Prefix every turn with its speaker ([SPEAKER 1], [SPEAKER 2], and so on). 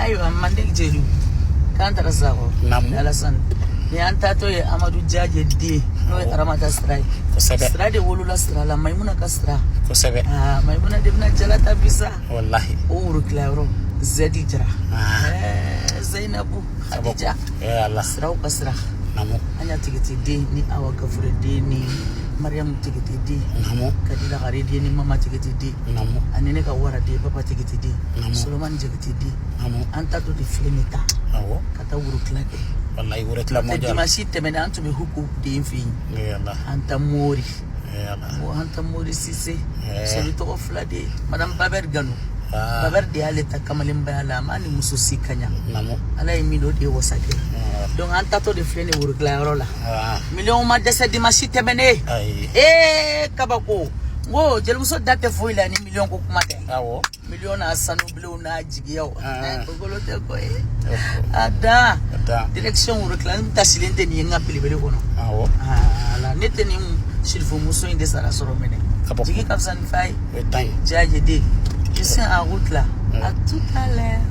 [SPEAKER 1] Ayiwa, Manden jeliw k'an taara Sakɔ.
[SPEAKER 2] Naamu.
[SPEAKER 1] Alassane, nin y'an taatɔ ye. Amadu Jaje den, n'o ye Aramata Sira ye. Sira de wolola sira la, Maimuna ka sira. Aa, Maimuna de bɛna jala ta bi sa.
[SPEAKER 2] Wallahi.
[SPEAKER 1] O woro tilayɔrɔ Zɛdi Jara.
[SPEAKER 2] Ah.
[SPEAKER 1] Ɛɛ, Zainabu Khadija.
[SPEAKER 2] Eh Allah.
[SPEAKER 1] Siraw ka sira.
[SPEAKER 2] Naamu.
[SPEAKER 1] An y'a tigiti den ni Awa Gafure den ni Mariamu tigiti den.
[SPEAKER 2] Naamu.
[SPEAKER 1] Kadi Lagare den ni Mama tigiti den.
[SPEAKER 2] Naamu.
[SPEAKER 1] Ani ne ka wara den, Papa tigiti den.
[SPEAKER 2] Naamu.
[SPEAKER 1] Solomani jigiti den.
[SPEAKER 2] Naamu.
[SPEAKER 1] An taatɔ de filɛ nin ta
[SPEAKER 2] Awɔ.
[SPEAKER 1] ka taa woro tila kɛ.
[SPEAKER 2] Wallahi, woro tila
[SPEAKER 1] Tɛ
[SPEAKER 2] mondial.
[SPEAKER 1] Dimanche tɛmɛnen, an tun bɛ Huku den fɛ yen.
[SPEAKER 2] Eh Allah.
[SPEAKER 1] An ta Mori.
[SPEAKER 2] Eh Allah.
[SPEAKER 1] Ko an ta Mori Sise.
[SPEAKER 2] Eh.
[SPEAKER 1] Soli tɔgɔ fila de ye. Madame Baber Gano.
[SPEAKER 2] Ah.
[SPEAKER 1] Baber de y'ale ta kamalenbaya la, a m'a ni muso si kaɲa.
[SPEAKER 2] Naamu.
[SPEAKER 1] Ala ye min don, o de ye wasa kɛ.
[SPEAKER 2] Ah.
[SPEAKER 1] Donc an taatɔ de filɛ nin woro tilayɔrɔ la.
[SPEAKER 2] Ah.
[SPEAKER 1] Miliyɔn ma dɛsɛ dimanche tɛmɛnen.
[SPEAKER 2] Ayi.
[SPEAKER 1] Ee, kabako. N ko jelimuso da tɛ foyi la ni miliyɔn ko kuma tɛ.
[SPEAKER 2] Awɔ.
[SPEAKER 1] Miliyɔn n'a sanubilenw n'a jigiyaw.
[SPEAKER 2] Ah.
[SPEAKER 1] Kokolo tɛ ko ye. A dan.
[SPEAKER 2] A dan.
[SPEAKER 1] Direction woro tila, n tasilen tɛ nin ye n ka belebele kɔnɔ.
[SPEAKER 2] Awɔ.
[SPEAKER 1] Ala, ne tɛ nin sirifumuso in de sara sɔrɔ minɛ.
[SPEAKER 2] Kabako.
[SPEAKER 1] Jigi ka fisa ni fa ye.
[SPEAKER 2] O ye tan ye.
[SPEAKER 1] Jaje den. Je suis en route là. À tout à l'heure.